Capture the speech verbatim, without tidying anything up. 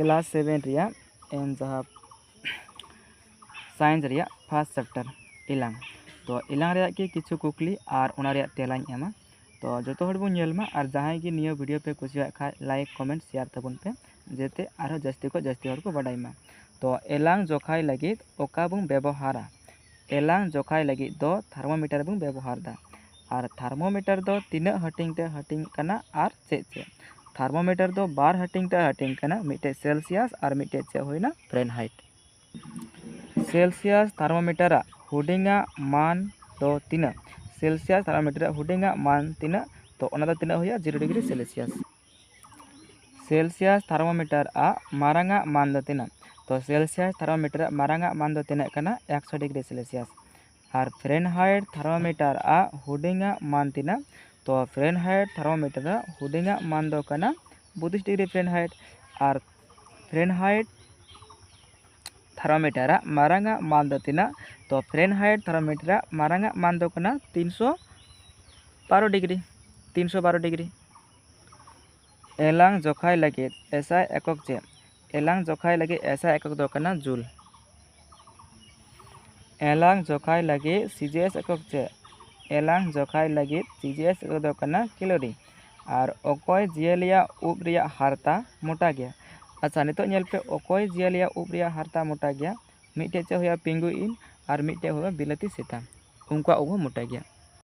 Class seven ᱨᱮᱭᱟᱜ ᱮᱢ ᱡᱟᱦᱟᱸ science ᱨᱮᱭᱟᱜ ᱯᱷᱟᱥᱴ ᱪᱮᱯᱴᱟᱨ ᱮᱞᱟᱝ᱾ ᱛᱚ ᱮᱞᱟᱝ ᱨᱮᱭᱟᱜ ᱜᱮ ᱠᱤᱪᱷᱩ ᱠᱩᱠᱞᱤ ᱟᱨ ᱚᱱᱟ ᱨᱮᱭᱟᱜ ᱛᱮᱞᱟᱧ ᱮᱢᱟ᱾ ᱛᱚ ᱡᱚᱛᱚ ᱦᱚᱲ ᱵᱚᱱ ᱧᱮᱞ ᱢᱟ, ᱟᱨ ᱡᱟᱦᱟᱸᱭ ᱜᱮ ᱱᱤᱭᱟᱹ ᱵᱷᱤᱰᱤᱭᱳ ᱯᱮ ᱠᱩᱥᱤᱭᱟᱜ ᱠᱷᱟᱡ ᱞᱟᱭᱤᱠ, ᱠᱚᱢᱮᱱᱴ, ᱥᱮᱭᱟᱨ ᱛᱟᱵᱚᱱ ᱯᱮ, ᱡᱟᱛᱮ ᱟᱨᱦᱚᱸ ᱡᱟᱹᱥᱛᱤ ᱠᱷᱚᱱ ᱡᱟᱹᱥᱛᱤ ᱦᱚᱲ ᱠᱚ ᱵᱟᱰᱟᱭ ᱢᱟ᱾ ᱛᱚ ᱮᱞᱟᱝ ᱡᱚᱠᱷᱟᱭ ᱞᱟᱹᱜᱤᱫ ᱚᱠᱟ ᱵᱚᱱ ᱵᱮᱵᱚᱦᱟᱨᱟ? ᱮᱞᱟᱝ ᱡᱚᱠᱷᱟᱭ ᱞᱟᱹᱜᱤᱫ ᱫᱚ ᱛᱷᱟᱨᱢᱳᱢᱤᱴᱟᱨ ᱵᱚᱱ ᱵᱮᱵᱚᱦᱟᱨ ᱮᱫᱟ᱾ ᱟᱨ ᱛᱷᱟᱨᱢᱳᱢᱤᱴᱟᱨ ᱫᱚ ᱛᱤᱱᱟᱹᱜ ᱦᱟᱹᱴᱤᱧ ᱛᱮ ᱦᱟᱹᱴᱤᱧ ᱠᱟᱱᱟ ᱟᱨ ᱪᱮᱫ ᱪᱮᱫ? ᱛᱷᱟᱨᱢᱳᱢᱤᱴᱟᱨ ᱫᱚ ᱵᱟᱨ ᱦᱟᱹᱴᱤᱧ ᱛᱮ ᱦᱟᱹᱴᱤᱧ ᱠᱟᱱᱟ, ᱢᱤᱫᱴᱮᱡ ᱥᱮᱞᱥᱤᱭᱟᱥ ᱟᱨ ᱢᱤᱫᱴᱮᱡ ᱪᱮᱫ ᱦᱩᱭᱱᱟ, ᱯᱷᱟᱨᱮᱱᱦᱟᱭᱤᱴ᱾ ᱥᱮᱞᱥᱤᱭᱟᱥ ᱛᱷᱟᱨᱢᱳᱢᱤᱴᱟᱨᱟᱜ ᱦᱩᱰᱤᱧᱟᱜ ᱢᱟᱱ ᱫᱚ ᱛᱤᱱᱟᱹᱜ? ᱥᱮᱞᱥᱤᱭᱟᱥ ᱛᱷᱟᱨᱢᱳᱢᱤᱴᱟᱨᱟᱜ ᱦᱩᱰᱤᱧᱟᱜ ᱢᱟᱱ ᱛᱤᱱᱟᱹᱜ? ᱛᱚ ᱚᱱᱟ ᱫᱚ ᱛᱤᱱᱟᱹᱜ ᱦᱩᱭᱩᱜᱼᱟ? Zero degree Celsius. Celsius thermometer ᱟᱜ ᱢᱟᱨᱟᱝ ᱟᱜ ᱢᱟᱱ ᱫᱚ ᱛᱤᱱᱟᱹᱜ? ᱛᱚ ᱥᱮᱞᱥᱤᱭᱟᱥ ᱛᱷᱟᱨᱢᱳᱢᱤᱴᱟᱨ ᱟᱜ ᱢᱟᱨᱟᱝ ᱟᱜ ᱢᱟᱱ ᱫᱚ ᱛᱤᱱᱟᱹᱜ ᱠᱟᱱᱟ? ᱮᱠᱥᱚ ᱰᱤᱜᱽᱨᱤ ᱥᱮᱞᱥᱤᱭᱟᱥ᱾ ᱟᱨ ᱯᱷᱟᱨᱮᱱᱦᱟᱭᱤᱴ ᱛᱷᱟᱨᱢᱳᱢᱤᱴᱟᱨ ᱟᱜ ᱦᱩᱰᱤᱧᱟᱜ ᱢᱟᱱ ᱛᱤᱱᱟᱹᱜ? ᱛᱚ ᱯᱷᱟᱨᱮᱱᱦᱟᱭᱤᱴ ᱛᱷᱟᱨᱢᱳᱢᱤᱴᱟᱨ ᱟᱜ ᱦᱩᱰᱤᱧᱟᱜ ᱢᱟᱱ ᱫᱚ ᱠᱟᱱᱟ ᱵᱚᱛᱤᱥ ᱰᱤᱜᱽᱨᱤ ᱯᱷᱟᱨᱮᱱᱦᱟᱭᱤᱴ᱾ ᱟᱨ ᱯᱷᱟᱨᱮᱱᱦᱟᱭᱤᱴ ᱛᱷᱟᱨᱢᱳᱢᱤᱴᱟᱨ ᱟᱜ ᱢᱟᱨᱟᱝ ᱟᱜ ᱢᱟᱱ ᱫᱚ ᱛᱤᱱᱟᱹᱜ? ᱛᱚ ᱯᱷᱟᱨᱮᱱᱦᱟᱭᱤᱴ ᱛᱷᱟᱨᱢᱳᱢᱤᱴᱟᱨ ᱟᱜ ᱢᱟᱨᱟᱝ ᱟᱜ ᱢᱟᱱ ᱫᱚ ᱠᱟᱱᱟ ᱛᱤᱱᱥᱚ ᱵᱟᱨᱚ ᱰᱤᱜᱽᱨᱤ, ᱛᱤᱱᱥᱚ ᱵᱟᱨᱚ ᱰᱤᱜᱽᱨᱤ᱾ ᱮᱞᱟᱝ ᱡᱚᱠᱷᱟᱭ ᱞᱟᱹᱜᱤᱫ ᱮᱥᱟᱭ ᱮᱠᱚᱠ ᱪᱮᱫ? ᱮᱞᱟᱝ ᱡᱚᱠᱷᱟᱭ ᱞᱟᱹᱜᱤᱫ ᱮᱥᱟᱭ ᱮᱠᱚᱠ ᱫᱚ ᱠᱟᱱᱟ ᱡᱩᱞ᱾ ᱮᱞᱟᱝ ᱡᱚᱠᱷᱟᱭ ᱞᱟᱹᱜᱤᱫ ᱥᱤᱡᱤᱭᱮᱥ ᱮᱠᱚᱠ ᱪᱮᱫ? ᱮᱞᱟᱝ ᱡᱚᱠᱷᱟᱭ ᱞᱟᱹᱜᱤᱫ ᱥᱤᱡᱤᱭᱮᱥ ᱮᱠᱚᱠ ᱫᱚ ᱠᱟᱱᱟ ᱠᱮᱞᱳᱨᱤ᱾ ᱟᱨ ᱚᱠᱚᱭ ᱡᱤᱭᱟᱹᱞᱤᱭᱟᱜ ᱩᱵ ᱨᱮᱭᱟᱜ ᱦᱟᱨᱛᱟ ᱢᱚᱴᱟ ᱜᱮᱭᱟ? ᱟᱪᱪᱷᱟ, ᱱᱤᱛᱚᱜ ᱧᱮᱞ ᱯᱮ, ᱚᱠᱚᱭ ᱡᱤᱭᱟᱹᱞᱤᱭᱟᱜ ᱩᱵ ᱨᱮᱭᱟᱜ ᱦᱟᱨᱛᱟ ᱢᱚᱴᱟ ᱜᱮᱭᱟ? ᱢᱤᱫᱴᱮᱡ ᱪᱮᱫ ᱦᱩᱭᱩᱜᱼᱟ? ᱯᱮᱝᱜᱩᱭᱤᱱ᱾ ᱟᱨ ᱢᱤᱫᱴᱮᱡ ᱦᱩᱭᱩᱜᱼᱟ ᱵᱤᱞᱟᱹᱛᱤ ᱥᱮᱛᱟ᱾ ᱩᱱᱠᱩᱣᱟᱜ ᱩᱵ ᱦᱚᱸ ᱢᱚᱴᱟ ᱜᱮᱭᱟ᱾